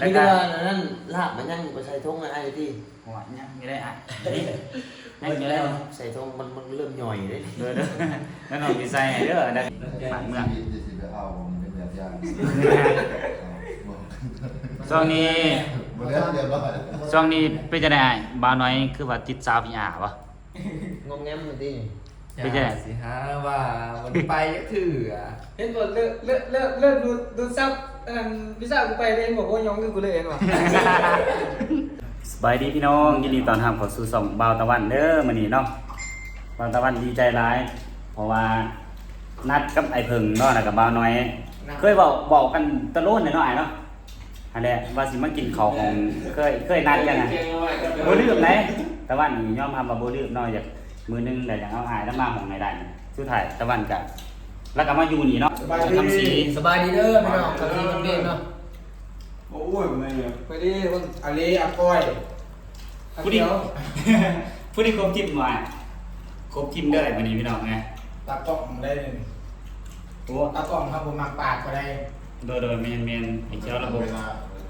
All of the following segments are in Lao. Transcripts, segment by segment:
ມີແຕ່ວ່າອັນນັ້ນ ລາບມັນຍັງບໍ່ໃສ່ຖົງໃຫ້ອ້າຍຕິ? ໂອ້ຍ ຍັງຢູ່ໄດ໋ອ້າຍ ຍັງຢູ່ໄດ໋ ໃສ່ຖົງມັນ ມັນເລີ່ມຍ່ອຍເດ້. ເດີໆ ນັ້ນນ້ອງຊິໃສ່ໃຫ້ເດີ ບ້ານເມືອງ. ຊິໄປເອົາເປັນແບບຢ່າງ. ຊ່ວງນີ້ ບໍ່ແລ້ວ ຮຽບຮ້ອຍ. ຊ່ວງນີ້ເປັນຈັ່ງໃດອ້າຍ? ບ່າວນ້ອຍຄືວ່າຕິດສາວພີອາບໍ່? ງອມແງມຢູ່ຕິ? ເປັນຈັ່ງໃດ? ຊິຫາວ່າບໍ່ໄດ້ໄປຈັກເທື່ອ. ເຫັນບໍ່ ເລີກ ເລີກ ເລີກ ເລີກດູດ ດູດຊັບ ອັນນັ້ນ ວີຊາກູໄປເດ້. ເຫັນບໍ່ ໂອ້ຍ ຍ້ອນຄືກູເລີຍ ເຫັນບໍ່? ສະບາຍດີພີ່ນ້ອງ ຍິນດີຕ້ອນຮັບເຂົ້າສູ່ຊ່ອງບ່າວຕາວັນເດີ. ມື້ນີ້ເນາະ ບ່າວຕາວັນດີໃຈຫຼາຍ ເພາະວ່ານັດກັບອ້າຍເຜິ້ງເນາະ ແລ້ວກໍບ່າວນ້ອຍ ເຄີຍເວົ້າ ເວົ້າກັນຕະໂລນແຫຼະເນາະອ້າຍເນາະ. ຫັ້ນແຫຼະ ວ່າຊິມາກິນເຂົ້າຂອງ ເຄີຍ ເຄີຍນັດກັນນະ ບໍ່ລືມໃດ. ຕາວັນນີ້ຍອມຮັບວ່າບໍ່ລືມເນາະ ຢາກ ມື້ໜຶ່ງກໍຢາກເອົາອ້າຍລາວມາຫ້ອງໃຫ້ໄດ້. ສຸດທ້າຍຕາວັນກໍ ລາວກໍມາຢູ່ນີ້ເນາະ. ສະບາຍດີ ຄຳສີ ສະບາຍດີເດີພີ່ນ້ອງ ຄຳສີເປັນເນາະ. ໂອ້ຍ ເມື່ອຍ ສະບາຍດີ ອາລີ ອາກ້ອຍ ຜູ້ນີ້ ຜູ້ນີ້ຄົບທີມວ່າ ຄົບທີມເດີມື້ນີ້ພີ່ນ້ອງເອີຍ. ຕາກ້ອງໄດ້ນີ້ ໂອ້ ຕາກ້ອງເຮົາບໍ່ມັກປາກກໍໄດ້. ໂດຍໆ ແມ່ນໆ ໄອ້ເຈົ້າລະບົບ ເວລາ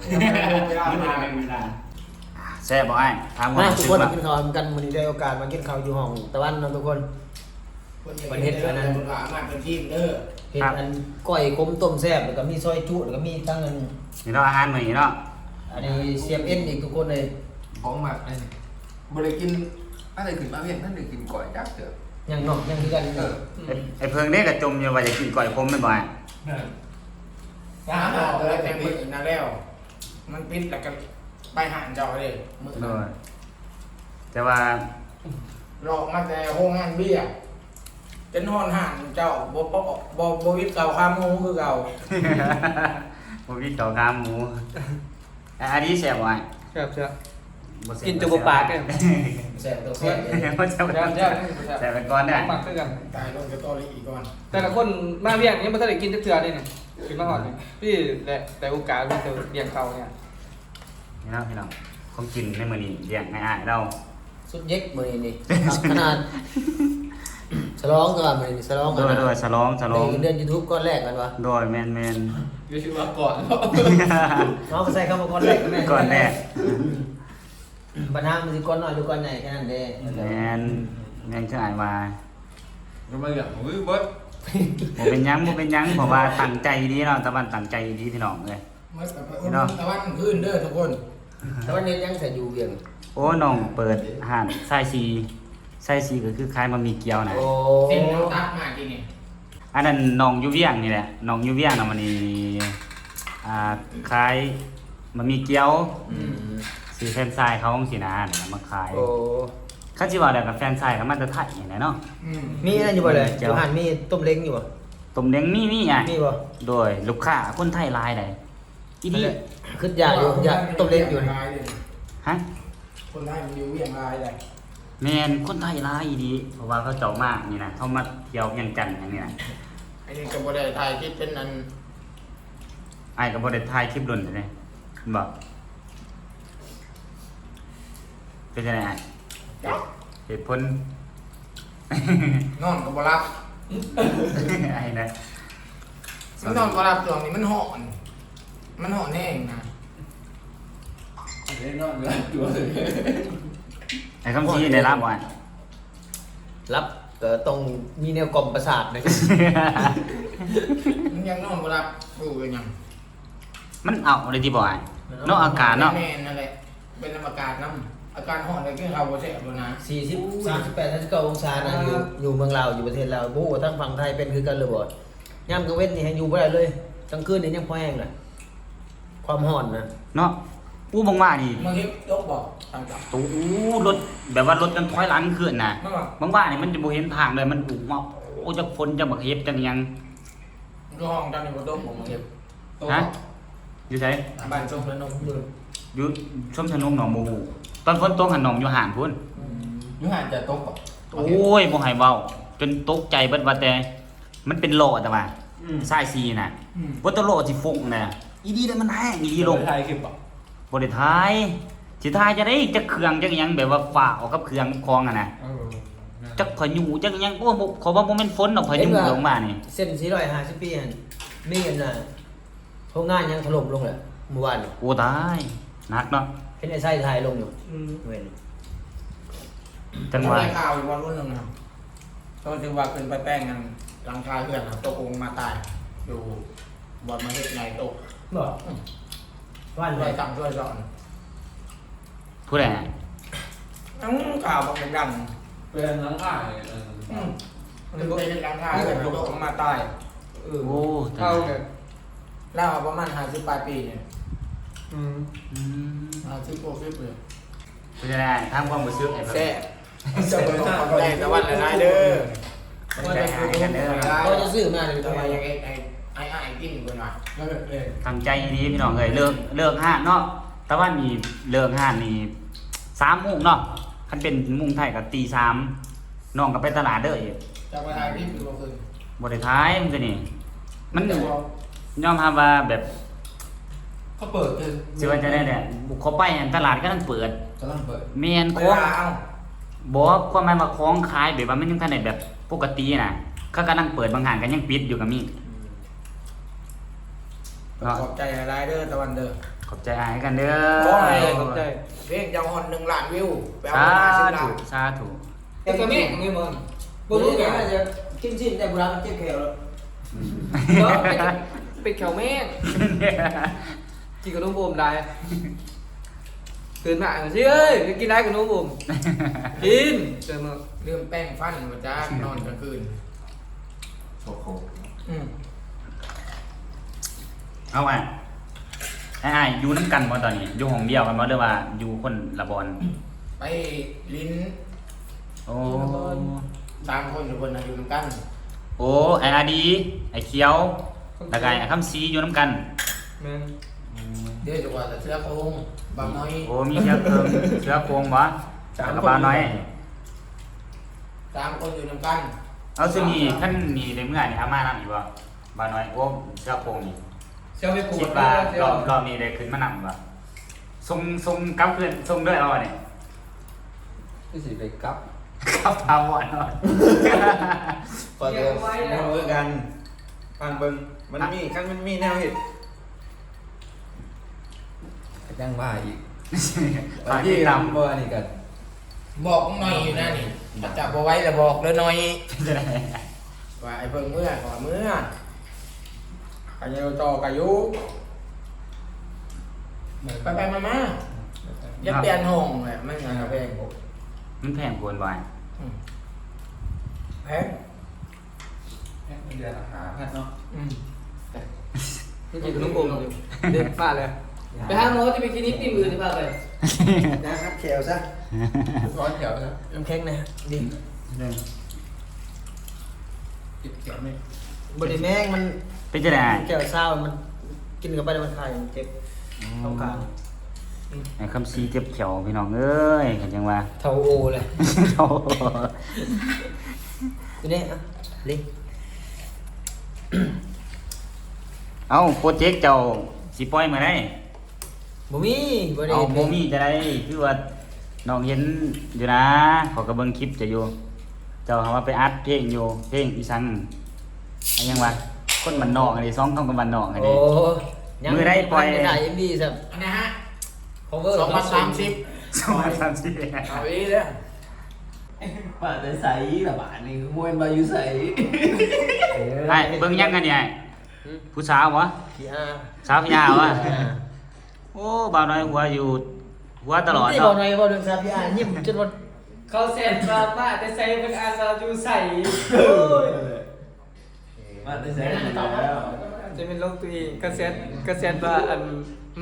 ເວລາ ເວລາ ເວລາ. ແຊບບໍ່ອ້າຍ? ຖາມກ່ອນ. ມາທຸກຄົນກິນເຂົ້ານຳກັນ. ມື້ນີ້ໄດ້ໂອກາດມາກິນເຂົ້າຢູ່ຫ້ອງຕາວັນເນາະທຸກຄົນ. ເພິ່ນເຮັດອັນນັ້ນ ເພິ່ນວ່າມາເປັນທີມເດີ ເຮັດອັນກ້ອຍຂົມຕົ້ມແຊບ ແລ້ວກໍມີຊອຍຈຸ ແລ້ວກໍມີທັງອັນນີ້ເນາະ ອາຫານມື້ນີ້ເນາະ. ອັນນີ້ເຊຟເອັນອີກທຸກຄົນເລີຍ ຂອງມັກ. ອັນນີ້ບໍ່ໄດ້ກິນ ອັນນີ້ຂຶ້ນມາວຽງ ທັນໄດ້ກິນກ້ອຍຈັກເທື່ອ. ຍັງເນາະ ຍັງຄືກັນ. ເອີ ໄອ້ ໄອ້ເຜິ້ງເດ້ກໍຈົ່ມຢູ່ວ່າຢາກກິນກ້ອຍຂົມແມ່ນບໍ່ອ້າຍ? ແມ່ນ ໄປຫາຮ້ານຕົວແຕ່ມື້ນັ້ນແລ້ວ ມັນປິດ ແລ້ວກໍໄປຮ້ານເຈົ້າເດ້ມື້ນັ້ນ. ໂດຍ ແຕ່ວ່າ ເລາະມາແຕ່ໂຮງງານເບຍ ຈົນຮອດຮ້ານເຈົ້າ ບໍ່ ບໍ່ ບໍ່ ບໍ່ວິດເຂົ້າຂາໝູຄືເກົ່າ. ບໍ່ວິດເຂົ້າຂາໝູ. ອາ ອັນນີ້ແຊບບໍ່ອ້າຍ? ແຊບໆ ບໍ່ແຊບ ກິນຈົນບໍ່ປາກເດ້. ແຊບ ຕ້ອງແຊບເດ້. ບໍ່ແຊບ ແຊບ ແຊບ ແຊບໄປກ່ອນເດີ. ມັກຄືກັນ ຕາຍລົງສະຕໍຣີອີກກ່ອນ. ແຕ່ລະຄົນມາວຽງຍັງບໍ່ທັນໄດ້ກິນຈັກເທື່ອເດ້ນີ້ ຂຶ້ນມາຮອດນີ້. ນີ້ແຫຼະ ໄດ້ໂອກາດ ມີແຕ່ວຽງເຂົ້ານີ້. ນີ້ເນາະພີ່ນ້ອງ ຂອງກິນໃນມື້ນີ້ລ້ຽງໃຫ້ອ້າຍລາວ ສຸດເຈັກມື້ນີ້ນີ້ ຂະໜາດ ສະຫຼອງຕົວະ ມື້ນີ້ສະຫຼອງ. ໂດຍໆ ສະຫຼອງ ສະຫຼອງ ໄດ້ເງິນເດືອນຢູທູບກ້ອນແລກແມ່ນບໍ່? ໂດຍ ແມ່ນໆ ຢູ່ຊື່ວ່າກ້ອນ ເນາະ ກໍໃຊ້ຄຳວ່າກ້ອນແລກ ແມ່ນ ກ້ອນແລກ. ບັນຫາມັນຊິກ້ອນນ້ອຍຫຼືກ້ອນໃຫຍ່ແຄ່ນັ້ນເດ້. ແມ່ນ ແມ່ນຄືອ້າຍວ່າ ກໍມາເລື່ອງຂອງເບິດ. ບໍ່ເປັນຫຍັງ ບໍ່ເປັນຫຍັງ ເພາະວ່າຕັ້ງໃຈດີເນາະ ຕາວັນຕັ້ງໃຈດີພີ່ນ້ອງເອີຍ. ມາໄປອຸດໜູນຕາວັນຄືນເດີທຸກຄົນ. ຕາວັນເຮັດຫຍັງໃສ່ຢູ່ວຽງ? ໂອ້ ນ້ອງເປີດຮ້ານຊາຍສີ່ ຊາຍສີ່ກໍຄືຂາຍບະໝີ່ກຽວນະ. ໂອ້ ເສັ້ນເຮົາຕັດມາກີ້ນີ້. ອັນນັ້ນນ້ອງຢູ່ວຽງນີ້ແຫຼະ ນ້ອງຢູ່ວຽງນະ ມານີ້ ອ່າ ຂາຍບະໝີ່ກຽວ. ອືມ ຊື້ແຟຣນໄຊເຂົາຈັ່ງຊີ້ນະ ແລ້ວມາຂາຍ. ໂອ້ ຄັນຊິເວົ້າແລ້ວກໍແຟຣນໄຊກໍມາແຕ່ໄທນີ້ແຫຼະເນາະ. ອືມ ມີອັນນັ້ນຢູ່ບໍ່ແລະ? ຢູ່ຮ້ານມີຕົ້ມເລັງຢູ່ບໍ່? ຕົ້ມເລັງມີ ມີອະ. ມີບໍ່? ໂດຍ ລູກຄ້າຄົນໄທຫຼາຍໃດ໋. ອີ່ຫຼີ ຄິດຢາກຢູ່ ຢາກຕົ້ມເລັງຢູ່. ຮະ? ຄົນໄທມັນຢູ່ວຽງຫຼາຍໃດ໋. ແມ່ນ ຄົນໄທຫຼາຍອີ່ຫຼີ ເພາະວ່າເຂົາເຈົ້າມານີ້ນະ ເຂົາມາທ່ຽວວຽງຈັນຫຍັງນີ້ນະ. ອັນນີ້ກໍບໍ່ໄດ້ຖ່າຍຄລິບເປັນອັນ ອ້າຍກໍບໍ່ໄດ້ຖ່າຍຄລິບດົນແລ້ວເດ້ ເຫັນບໍ່? ເປັນຈັ່ງໃດອ້າຍ? ເຫດຜົນ? ນອນກໍບໍ່ຫຼັບ. ອ້າຍນະ ມັນນອນບໍ່ຫຼັບ ຊ່ວງນີ້ມັນຮ້ອນ ມັນຮ້ອນແຮງນະ. ໄດ້ນອນຫຼັບຕົວເລີຍ. ໄອ້ຄຳສີໄດ້ຫຼັບບໍ່? ຫຼັບກໍຕ້ອງມີແນວກ່ອມປະສາດເດ້. ມັນຍັງນອນບໍ່ຫຼັບ ໂອ້ຍ ຍັງ ມັນເອົາໄດ້ຕິບໍ່ອ້າຍ? ເນາະ ອາກາດເນາະ. ແມ່ນນັ້ນແຫຼະ ເປັນນຳອາກາດນຳ ອາກາດຮ້ອນແລ້ວກິນເຂົ້າບໍ່ແຊບໂລດນະ. ສີ່ສິບ ສີ່ສິບແປດ ສີ່ສິບເກົ້າອົງສານະ ຢູ່ ຢູ່ເມືອງລາວ ຢູ່ປະເທດລາວ ບໍ່ຮູ້ວ່າທາງຝັ່ງໄທເປັນຄືກັນຫຼືບໍ່. ຍາມກາງເວັນນີ້ແຮງຢູ່ບໍ່ໄດ້ເລີຍ ກາງຄືນນີ້ຍັງພໍແຮງລະ ຄວາມຮ້ອນນະເນາະ. ອູ້ ບັງຫວ້ານີ້ ມັນເຮັດຕົກບໍ່? ໂຕ ອູ້ ລົດ ແບບວ່າລົດກັນຖອຍຫຼັງຂຶ້ນນະ. ບັງຫວ້ານີ້ມັນຈະບໍ່ເຫັນທາງເລີຍ ມັນອຸມາ ໂອ້ ຈັກຝົນ ຈັກບັກເຫັບ ຈັກຫຍັງ. ຢູ່ຫ້ອງເຈົ້ານີ້ບໍ່ຕົກບໍ່ ມັນເຮັດ? ຮະ? ຢູ່ໃສ? ບ້ານຊົມທະນົງ. ຢູ່ຊົມທະນົງ ນ້ອງບໍ່ຮູ້. ຕອນຝົນຕົກຫັ້ນນ້ອງຢູ່ຮ້ານພຸ້ນ. ອືມ ຢູ່ຮ້ານຈະຕົກບໍ່? ໂອ້ຍ ບໍ່ໃຫ້ເວົ້າ ຈົນຕົກໃຈເບິດ ວ່າແຕ່ ມັນເປັນລໍ້ແຕ່ວ່າ ອືມ ຊາຍສີ່ນະ ອືມ ວ່າແຕ່ລໍ້ຊິຟົ້ງນະ. ອີ່ຫຼີເດ້ ມັນແຮງອີ່ຫຼີລົງ. ບໍ່ໄດ້ຖ່າຍຄລິບບໍ່? ບໍ່ໄດ້ຖ່າຍ ຊິຖ່າຍຈັ່ງໃດ ຈັກເຄື່ອງຈັກຫຍັງ ແບບວ່າຟ້າວກັບເຄື່ອງກັບຂອງຫັ້ນນະ. ເອີ ແມ່ນ ຈັກພາຍຸຈັກຫຍັງ. ໂອ້ ບໍ່ ເຂົາວ່າບໍ່ແມ່ນຝົນດອກ ພາຍຸລົງມານີ້. ເສັ້ນສີ່ຮ້ອຍຫ້າສິບປີຫັ້ນ ມີອັນນ່າ ໂຮງງານຫຍັງຖະຫຼົ່ມລົງແລ້ວ. ມື້ວານນີ້. ໂອ້ ຕາຍ ໜັກເນາະ. ເຫັນໄອ້ໄຊຖ່າຍລົງຢູ່. ອືມ ເຫັນ. ຈັງຫວະ ໄດ້ຂ່າວຢູ່ວ່າ ລຸ້ນໜຶ່ງນະ ໂຕທີ່ວ່າຂຶ້ນໄປແປງອັນຫຼັງຄາເຮືອນນະ ຕົກລົງມາຕາຍຢູ່ບ່ອນມາເຮັດໃຫຍ່ຕົກ. ບໍ່? ອືມ ວ່ານ ຊ່ວຍສັ່ງຊ່ວຍສອນ. ຜູ້ໃດ? ອືມ ຂ່າວບັກດັງໆ ເປັນຫຼັງຄາ. ເອີ ອືມ ເປັນຫຼັງຄາເຮືອນຕົກລົງມາຕາຍ. ເອີ ໂອ້ ຕາຍ. ລາວປະມານຫ້າສິບປາຍປີນີ້. ອືມ ອືມ ຫ້າສິບ ຫົກສິບເລີຍ. ເປັນຈັ່ງໃດ? ຖາມຄວາມຮູ້ສຶກໃຫ້ເບິ່ງ. ແຊບ. ຂອບໃຈຕາວັນຫຼາຍໆເດີ. ຂອບໃຈອ້າຍກັນເດີ. ເຂົາຈະຊື້ມາເລີຍ ແຕ່ວ່າຢາກເຮັດໃຫ້ອ້າຍໆກິນເພິ່ນວ່າ. ຕັ້ງໃຈອີ່ຫຼີພີ່ນ້ອງເອີຍ. ເລີກ ເລີກຮ້ານເນາະ. ຕາວັນນີ້ເລີກຮ້ານນີ້ສາມໂມງເນາະ. ຄັນເປັນໂມງໄທກໍຕີສາມ ນ້ອງກໍໄປຕະຫຼາດເດີ. ເຈົ້າໄປຖ່າຍຄລິບຢູ່ບໍ່ຄືນ? ບໍ່ໄດ້ຖ່າຍມື້ຄືນນີ້. ມັນ ຍອມຮັບວ່າແບບ ເຂົາເປີດເລີຍ. ຊິວ່າຈັ່ງໃດແຫຼະ ເຂົາໄປຫັ້ນຕະຫຼາດກຳລັງເປີດ. ກຳລັງເປີດ. ແມ່ນ. ເວລາ ຂອງ ເອົ້າ ບໍ່ ຄວາມໝາຍວ່າຂອງຂາຍແບບວ່າມັນຍັງທັນໄດ້ແບບປົກກະຕິນະ. ເຂົາກຳລັງເປີດ ບາງຮ້ານກໍຍັງປິດຢູ່ກໍມີ. ອືມ ເນາະ. ຂອບໃຈຫຼາຍໆເດີຕາວັນເດີ. ຂອບໃຈອ້າຍກັນເດີ. ຂໍໃຫ້ ຂອບໃຈ ເພງເຈົ້າຮອດໜຶ່ງລ້ານວິວ ໄປເອົາຫ້າສິບລ້ານ. ສາທຸ ສາທຸ. ເປັນກະແມ່ນແມ່ນບໍ່? ບໍ່ຮູ້ກະ ກິນຊີ້ນແຕ່ບໍ່ໄດ້ ເຈັບແຂ້ວແລ້ວ. ເນາະ ເປັນແຂ້ວແມ່ນ. ກິນຂະໜົມອົມຫຼາຍ ຕື່ນມາຊິເອີຍ ກິນຫຼາຍຂະໜົມອົມ. ກິນ ຕື່ນມາ ລືມແປງຟັນ ບໍ່ຈັກ ນອນກາງຄືນ. ໂອ້ໂຫ ອືມ ເອົາ ອ້າຍ ອ້າຍຢູ່ນຳກັນບໍ່ຕອນນີ້? ຢູ່ຫ້ອງດຽວກັນບໍ່ ຫຼືວ່າຢູ່ຄົນລະບ່ອນ? ໄປຫຼິ້ນ. ໂອ້ ສາມຄົນ ທຸກຄົນນະຢູ່ນຳກັນ. ໂອ້ ອ້າຍອາດີ ອ້າຍຂຽວ ແລ້ວກະອ້າຍຄຳສີຢູ່ນຳກັນ. ແມ່ນ. ອືມ ດຽວຈະວ່າແຕ່ເສືອໂຄງ ບ່າວນ້ອຍ. ໂອ້ ມີເສືອໂຄງ ເສືອໂຄງບໍ່? ສາມ ແລ້ວກໍບ່າວນ້ອຍ. ສາມຄົນຢູ່ນຳກັນ. ເອົາ ຊຸດນີ້ ຄັນນີ້ໄດ້ເມືອນີ້ ເອົາມານຳອີກບໍ່ ບ່າວນ້ອຍ? ໂອ້ ເສືອໂຄງນີ້ ເສືອໄປໂຄງ ຄິດວ່າ ເສືອ ລອບ ລອບນີ້ໄດ້ຂຶ້ນມານຳບໍ່? ສົ່ງ ສົ່ງກັບຄືນ ສົ່ງເດີ ເອົານີ້. ຄືຊິໄດ້ກັບ ກັບຖາວອນເນາະ. ຂ້ອຍກໍບໍ່ຮູ້ຄືກັນ ຟັງເບິ່ງ ມັນມີ ຄັນມັນມີແນວເຮັດ ກໍຍັງວ່າອີກ. ຝາກຕິດຕາມ ບໍ່ ອັນນີ້ກໍບອກນ້ອຍຢູ່ນະນີ້ ອືມ ຖ້າເຈົ້າບໍ່ໄຫວລະບອກເດີນ້ອຍ ວ່າໃຫ້ເບິ່ງເມືອ ກໍວ່າເມືອ ກະຢູ່ຕໍ່ກະຢູ່ ໄປໆມາໆ ຢ່າປ່ຽນຫ້ອງແຫຼະ ມັນກະແພງໂພດ. ມັນແພງໂພດບໍ່? ອືມ ແພງ. ເດືອນລະຫ້າພັນເນາະ. ອືມ ມັນກິນຂະໜົມອົມຢູ່. ເດ້ ມາແລ້ວ. ໄປຫາໝໍ ຈະໄປຄລີນິກຕິ ມື້ອື່ນຊິພາໄປ. ນະ ຮັດແຂ້ວຊະ ຖອນແຂ້ວຊະ. ນ້ຳແຂງແດ່ ດີ. ເຈັບແຂ້ວນີ້ ບໍ່ໄດ້ແມງ ມັນເປັນຈັ່ງໃດ? ແຂ້ວຊາວ ມັນກິນເຂົ້າໄປແລ້ວມັນຄາຍ ມັນເຈັບ. ອືມ ຕອງກາງ. ອືມ ອ້າຍຄຳສີເຈັບແຂ້ວ ພີ່ນ້ອງເອີຍ ກໍຈັ່ງວ່າເຖົ້າໂອແລ້ວ ເຖົ້າໂອ. ນີ້ ເອົາ ໂປຣເຈັກເຈົ້າຊິປ່ອຍເມື່ອໃດ? ບໍ່ມີ ບໍ່ໄດ້. ເອົາ ບໍ່ມີຈັ່ງໃດ? ຄືວ່ານ້ອງເຫັນຢູ່ນະ ຂ້ອຍກໍເບິ່ງຄລິບເຈົ້າຢູ່. ເຈົ້າຫາວ່າໄປອັດເພງຢູ່ ເພງອີ່ສັງ ອີ່ຫຍັງວະ ຄົນບ້ານນອກອັນນີ້ ສອງຄົນກັບບ້ານນອກອັນນີ້. ໂອ້ ມື້ໃດປ່ອຍ? ຍັງບໍ່ທັນໄດ້ຖ່າຍເອັມວີຊ້ຳ. ອັນນະຮະ ຄອເວີ ສອງພັນສາມສິບ ສອງພັນສາມສິບ ເອົາອີກແລ້ວ. ມາແຕ່ໃສລະບາດນີ້ ບໍ່ແມ່ນວ່າຢູ່ໃສ. ເອີ ອ້າຍ ເບິ່ງຫຍັງກັນນີ້ອ້າຍ? ຫຶ? ຜູ້ສາວບໍ່? ພີອາ ສາວພີອາບໍ່? ເອີ ໂອ້ ບ່າວນ້ອຍຫົວຢູ່ ຫົວຕະຫຼອດເນາະ. ບ່າວນ້ອຍເວົ້າເລື່ອງສາວພີອາ ຍິ້ມຈົນວ່າ ເຂົາແຊດວ່າມາແຕ່ໃສ ເພິ່ນອ່ານວ່າຢູ່ໃສ. ໂອ້ຍ ມາແຕ່ໃສແລ້ວ ຈະແມ່ນລົງຕົວເອງ. ກະແຊດ ກະແຊດວ່າ ອັນ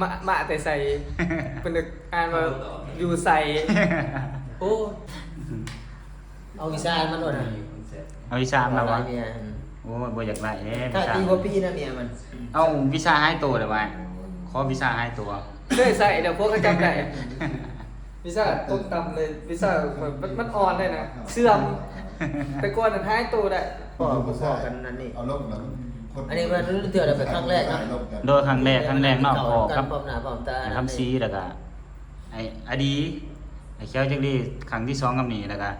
ມາ ມາແຕ່ໃສ ເພິ່ນອ່ານວ່າຢູ່ໃສ. ໂອ້ ເອົາວິຊາມັນໂລດນະ ເອົາວິຊາມັນລະວະ. ໂອ້ຍ ບໍ່ຢາກໄດ້ເດ້ ຖ້າຕີຫົວປີນະເມຍມັນ. ເອົາວິຊາຫາຍໂຕລະວະ ຂໍວິຊາຫາຍໂຕ. ເຄີຍໃຊ້ແລ້ວ ພວກເຂົາຈັບໄດ້ ວິຊາຕົກຕ່ຳເລີຍ ວິຊາມັນ ມັນອ່ອນເລີຍນະ ເສື່ອມ. ແຕ່ກ່ອນນັ້ນຫາຍໂຕໄດ້. ພໍ ພໍກັນອັນນີ້ ເອົາລົງແລ້ວ ອັນນີ້ມັນເທື່ອໃດ ເປັນຄັ້ງແລກເນາະ. ໂດຍ ຄັ້ງແລກ ຄັ້ງແລກເນາະ ພໍກັບຄຳສີ ແລ້ວກະ ໄອ້ອາດີ ໄອ້ຂຽວຈັກດີ ຄັ້ງທີສອງກັບນີ້ ແລ້ວກະ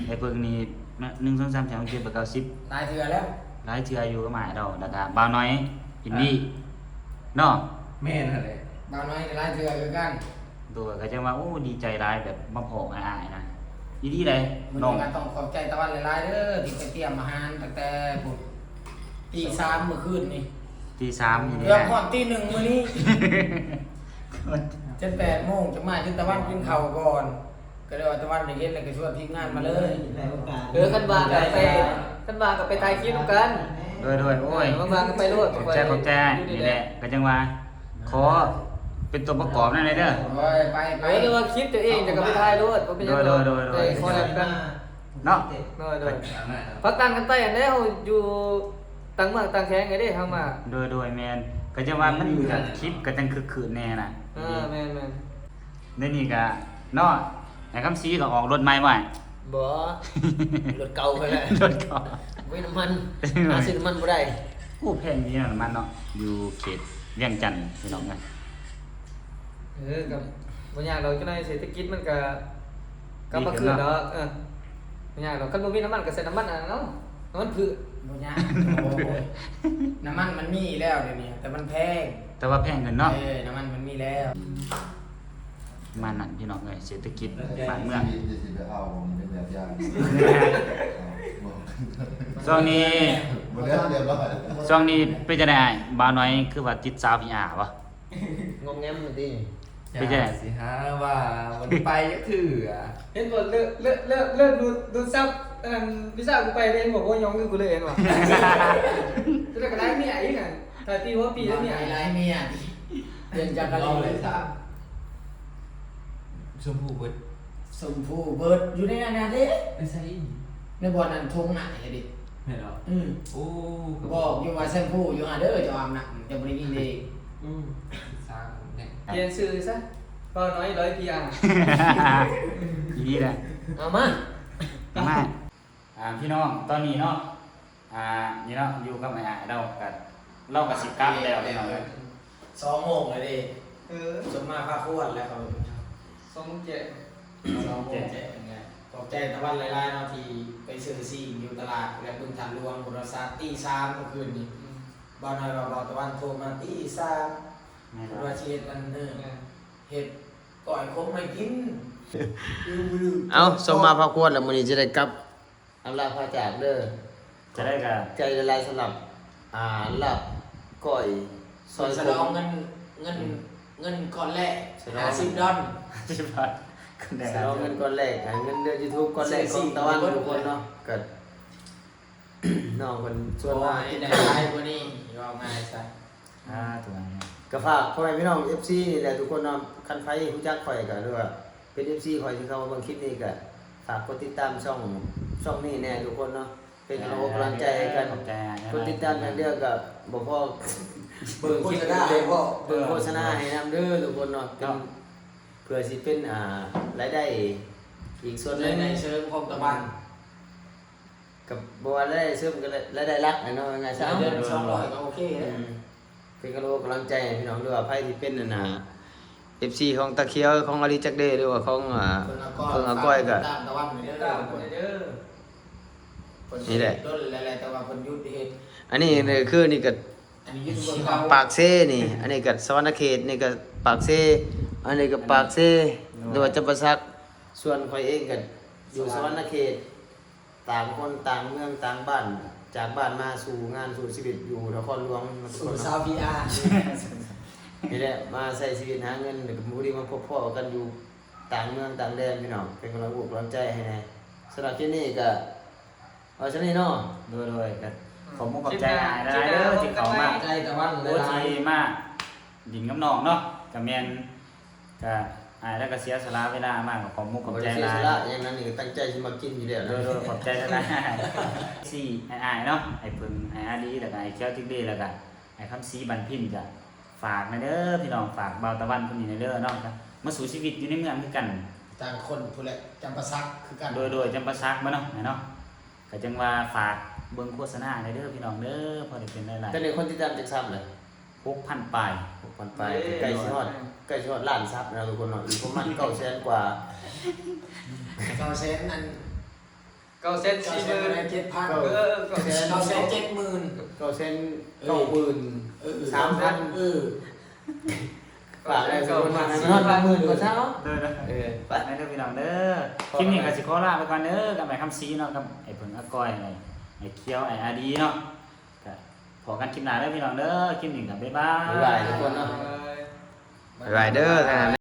ໄອ້ເພິ່ງນີ້ ໜຶ່ງ ສອງ ສາມ ສີ່ ຫົກ ເຈັດ ແປດ ເກົ້າ ສິບ ຫຼາຍເທື່ອແລ້ວ ຫຼາຍເທື່ອຢູ່ກັບອ້າຍເຮົາ ແລ້ວກະບ່າວນ້ອຍ ອິນດີ ເນາະ. ແມ່ນຫັ້ນແຫຼະ ບ່າວນ້ອຍກໍຫຼາຍເທື່ອຄືກັນ. ໂດຍ ກໍຈັ່ງວ່າ ໂອ້ ດີໃຈຫຼາຍ ແບບມາພໍ້ອ້າຍໆນະ ອີ່ຫຼີໃດ໋. ມື້ນີ້ກໍຕ້ອງຂອບໃຈຕາວັນຫຼາຍໆເດີ ທີ່ໄປຕຽມອາຫານຕັ້ງແຕ່ພຸ້ນ ຕີສາມມື້ຄືນນີ້ ຕີສາມນີ້ ເກືອບຮອດຕີໜຶ່ງມື້ນີ້ ຈົນແປດໂມງ ຈັ່ງມາ ຈົນຕາວັນກິນເຂົ້າກ່ອນ. ກໍເລີຍວ່າຕາວັນໄດ້ເຫັນແລ້ວກໍຊວນທີມງານມາເລີຍ. ເອີ ຄັນວ່າກໍໄປ ຄັນວ່າກໍໄປຖ່າຍຄລິບນຳກັນ. ໂດຍໆ ໂອ້ຍ ເອີ ວ່າງໆກໍໄປໂລດ. ຂອບໃຈ ຂອບໃຈ. ນີ້ແຫຼະ ກໍຈັ່ງວ່າ ຂໍເປັນຕົວປະກອບນຳແດ່ເດີ. ໂດຍ ໄປໆ ເອີ ຫຼືວ່າຄລິບຕົວເອງ ເຈົ້າກໍໄປຖ່າຍໂລດ ບໍ່ເປັນຫຍັງດອກ. ໂດຍໆໆ ເອີ ຂໍແລ້ວກັນເນາະ. ໂດຍໆ ພັກຕ່າງກັນໄປຫັ້ນແຫຼະ ເຮົາຢູ່ຕ່າງເມືອງຕ່າງແຂວງໄງເດ້ ເຮົາມາ. ໂດຍໆ ແມ່ນ ກໍຈັ່ງວ່າມັນ ຄລິບກໍຈັ່ງຄຶກຄື້ນແດ່ນະ. ເອີ ແມ່ນໆ. ດຽວນີ້ກະເນາະ ໄອ້ຄຳສີກໍອອກລົດໃໝ່ໄວ້. ບໍ່ ລົດເກົ່າຂ້ອຍແຫຼະ ລົດເກົ່າ ບໍ່ມີນ້ຳມັນ ຫາຊື້ນ້ຳມັນບໍ່ໄດ້. ໂອ້ ແພງດີນະນ້ຳມັນເນາະ ຢູ່ເຂດວຽງຈັນພີ່ນ້ອງເອີຍ. ເອີ ກໍບໍ່ຍາກດອກ ຈັກໜ້ອຍເສດຖະກິດມັນກໍກັບມາຄືນດອກ. ເອີ ບໍ່ຍາກດອກ ຄັນບໍ່ມີນ້ຳມັນກໍໃສ່ນ້ຳມັນອັນນັ້ນເນາະ ນ້ຳມັນພືດ. ບໍ່ຍາກ ໂອ້ຍ ນ້ຳມັນມັນມີແລ້ວດຽວນີ້ ແຕ່ມັນແພງ ແຕ່ວ່າແພງຂຶ້ນເນາະ. ເອີ ນ້ຳມັນມັນມີແລ້ວ. ປະມານນັ້ນພີ່ນ້ອງເອີຍ ເສດຖະກິດບ້ານເມືອງ. ຊ່ວງນີ້ ຊ່ວງນີ້ເປັນຈັ່ງໃດອ້າຍ? ບ່າວນ້ອຍຄືວ່າຕິດສາວພີອາບໍ່? ງອມແງມຢູ່ຕິ? ເປັນຈັ່ງໃດ? ຊິຫາວ່າບໍ່ໄດ້ໄປຈັກເທື່ອ. ເຫັນບໍ່ ເລີກ ເລີກ ເລີກ ເລີກດູດ ດູດຊັບ ອັນນັ້ນ ວີຊາກູໄປເດ້ ເຫັນບໍ່? ໂອ້ຍ ຍ້ອງຄືກູເລີຍ ເຫັນບໍ່? ແຕ່ກໍໄດ້ເມຍອີກນະ ຖ້າຕີຫົວປີແລ້ວເມຍ ຫຼາຍເມຍ ປ່ຽນຈາກກະຫຼີ ເວົ້າເລີຍຊະ. ຊົມພູເບິດ ຊົມພູເບິດ ຢູ່ໃນອັນນັ້ນເດ້. ໄປໃສ? ໃນບ່ອນນັ້ນທົ່ງນາເດ້. ແມ່ນເນາະ. ອື ໂອ້ ກໍບອກຢູ່ວ່າແຊມພູຢູ່ຫັ້ນເດີ ເຈົ້າອາບນ້ຳ ເຈົ້າບໍ່ໄດ້ຍິນເດ້. ອື ສາມແນ່ ປ່ຽນຊື່ຊະ ບ່າວນ້ອຍຮ້ອຍປີອາ ອີ່ຫຼີແຫຼະ. ເອົາມາ ມາ ອ່າ ພີ່ນ້ອງ ຕອນນີ້ເນາະ ອ່າ ນີ້ເນາະ ຢູ່ກັບອ້າຍໆ ລາວກໍ ລາວກໍຊິກັບແລ້ວພີ່ນ້ອງເອີຍ. ສອງໂມງແລ້ວເດ້. ເອີ ສົມມາພາຄວນແລ້ວ ສອງໂມງແຈ້ງ ສອງໂມງແຈ້ງ. ຂອບໃຈຕາວັນຫຼາຍໆເນາະ ທີ່ໄປຊື້ຊິ້ງຢູ່ຕະຫຼາດ ແລະ ບຶງທາດຫຼວງ ບຸນລະຊາດ ຕີສາມມື້ຄືນນີ້. ອື ບ່າວນ້ອຍວ່າ ບ່າວຕາວັນໂທມາຕີສາມ ແມ່ນ ເພິ່ນວ່າຊິເຮັດອັນ ເອີ ແມ່ນ ເຮັດກ້ອຍຂົມໃຫ້ກິນ. ເອົ້າ ສົມມາພາຄວນແລ້ວ ມື້ນີ້ຈະໄດ້ກັບ ອຳລາພາຈາກເດີ. ຈະໄດ້ກະ ຂອບໃຈຫຼາຍໆສຳລັບ ອ່າ ລາບກ້ອຍຊອຍ ສະຫຼອງເງິນ ເງິນ ເງິນກ້ອນແລກ ສະຫຼອງ ຫ້າສິບດອນ ຫ້າສິບດອນ ສະຫຼອງເງິນກ້ອນແລກ ໃຫ້ເງິນເດືອນຢູທູບກ້ອນແລກຂອງຕາວັນທຸກຄົນເນາະ. ກະນ້ອງເພິ່ນຊວນມາ ໂອ້ຍ ກິນ ໄດ້ຫຼາຍກວ່ານີ້ ເວົ້າງ່າຍຊະ. ອ່າ ຕົວນັ້ນ ກໍຝາກພໍ່ແມ່ພີ່ນ້ອງເອັຟຊີນີ້ແຫຼະທຸກຄົນເນາະ. ຄັນໃຜຮູ້ຈັກຂ້ອຍກໍ ຫຼືວ່າເປັນເອັຟຊີຂ້ອຍທີ່ເຂົ້າມາເບິ່ງຄລິບນີ້ ກໍຝາກກົດຕິດຕາມຊ່ອງ ຊ່ອງນີ້ແດ່ທຸກຄົນເນາະ. ເປັນກຳລັງອົກກຳລັງໃຈໃຫ້ກັນ ຂອບໃຈຫຼາຍໆ. ກົດຕິດຕາມຢ່າງດຽວກໍບໍ່ພໍ ເບິ່ງໂຄສະນາໃຫ້ພ້ອມ ເບິ່ງໂຄສະນາໃຫ້ນຳເດີທຸກຄົນເນາະ. ເປັນ ເນາະ ເພື່ອຊິເປັນ ອ່າ ລາຍໄດ້ອີກສ່ວນໜຶ່ງ ລາຍໄດ້ເສີມຂອງຕາວັນ. ກໍບໍ່ວ່າລາຍໄດ້ເສີມ ກໍລາຍໄດ້ຫຼັກແຫຼະເນາະ ງ່າຍໆຊະ. ເດືອນສອງຮ້ອຍກໍໂອເຄແລ້ວ. ອືມ ເປັນກຳລັງອົກກຳລັງໃຈໃຫ້ພີ່ນ້ອງ ຫຼືວ່າໃຜທີ່ເປັນ ອັນນ່າ ເອັຟຊີຂອງຕາຂຽວ ຂອງອາລີຈັກເດ ຫຼືວ່າຂອງ ອ່າ ເພິ່ນອາກ້ອຍ ເພິ່ນອາກ້ອຍກໍ ຕາມຕາວັນເດີ ເພິ່ນເຮັດດົນແລ້ວແຫຼະ ແຕ່ວ່າເພິ່ນຢຸດເຮັດ. ອັນນີ້ຄືນີ້ກໍ ອັນນີ້ຢູ່ເມືອງເກົ່າ ປາກເຊນີ້ ອັນນີ້ກໍສະຫວັນນະເຂດ ນີ້ກໍປາກເຊ ອັນນີ້ກໍປາກເຊ ໂດຍ ຫຼືວ່າຈຳປາສັກ. ສ່ວນຂ້ອຍເອງກໍຢູ່ສະຫວັນນະເຂດ. ຕ່າງຄົນຕ່າງເມືອງຕ່າງບ້ານ ຈາກບ້ານມາສູ້ງານສູ້ຊີວິດຢູ່ນະຄອນຫຼວງ ສູ້ສາວພີອາ ນີ້ແຫຼະ ມາໃຊ້ຊີວິດຫາເງິນ ແລ້ວກໍພໍດີມາພົບພໍ້ກັນຢູ່ຕ່າງເມືອງຕ່າງແດນພີ່ນ້ອງ. ເປັນກຳລັງອົກກຳລັງໃຈໃຫ້ແດ່. ສຳລັບຄລິບນີ້ກໍເອົາສ່ຳນີ້ເນາະ. ໂດຍໆ ກໍຂອບມຸກຂອບໃຈຫຼາຍໆເດີ ທີ່ເຂົ້າມາ ຂອບໃຈຕາວັນຫຼາຍໆ ທີ່ມາຫຼິ້ນກັບນ້ອງເນາະ. ກໍແມ່ນ ກະອ້າຍລາວກະເສຍສະຫຼະເວລາມາ ກະຂອບມຸກຂອບໃຈຫຼາຍ. ບໍ່ໄດ້ເສຍສະຫຼະຫຍັງນະ ນີ້ກະຕັ້ງໃຈຊິມາກິນຢູ່ແລ້ວນະ. ໂດຍໆ ຂອບໃຈຫຼາຍໆ ສີ່ ອ້າຍເນາະ ອ້າຍເຜິ້ງ ອ້າຍອາລີ ແລ້ວກະອ້າຍຂຽວຈິກເດ ແລ້ວກະອ້າຍຄຳສີ ບັນພິນ ກະຝາກແດ່ເດີພີ່ນ້ອງ ຝາກບ່າວຕາວັນຄົນນີ້ແດ່ເດີເນາະ ມາສູ້ຊີວິດຢູ່ໃນເມືອງຄືກັນ ຕ່າງຄົນພຸ້ນແຫຼະ ຈຳປາສັກຄືກັນ. ໂດຍໆ ຈຳປາສັກບໍ່ເນາະ ແມ່ນເນາະ. ກະຈັ່ງວ່າຝາກເບິ່ງໂຄສະນາແດ່ເດີພີ່ນ້ອງເດີ ພໍໄດ້ເປັນລາຍໄດ້. ຕອນນີ້ຄົນຕິດຕາມຈັກຊັບແລ້ວ? ຫົກພັນປາຍ ຫົກພັນປາຍ ເອີ ໃກ້ຊິຮອດ ໃກ້ຊິຮອດລ້ານຊັບແລ້ວທຸກຄົນເນາະ ອີກປະມານເກົ້າແສນກວ່າ ເກົ້າແສນອັນ ເກົ້າແສນສີ່ໝື່ນ ເກົ້າແສນເຈັດພັນ ເອີ ເກົ້າແສນ ເກົ້າແສນເຈັດໝື່ນ ເກົ້າແສນເກົ້າໝື່ນ ເອີ ສາມພັນ ເອີ ເກົ້າແສນ ເອີ ເກົ້າແສນ ຝາກໄດ້ ສະໝັກສະໝັກ ຮອດໜຶ່ງໝື່ນກ່ອນຊະເນາະ. ເດີ ເອີ ຝາກໄດ້ເດີພີ່ນ້ອງເດີ. ຄລິບນີ້ກໍຊິຂໍລາໄປກ່ອນເດີ ກັບອ້າຍຄຳສີເນາະ ກັບອ້າຍເຜິ້ງ ອາກ້ອຍ ອ້າຍຂຽວ ອ້າຍອາດີເນາະ. ກໍພໍ້ກັນຄລິບໜ້າເດີພີ່ນ້ອງເດີ. ຄລິບນີ້ກໍບາຍບາຍ ບາຍບາຍທຸກຄົນເນາະ. ບາຍບາຍເດີ.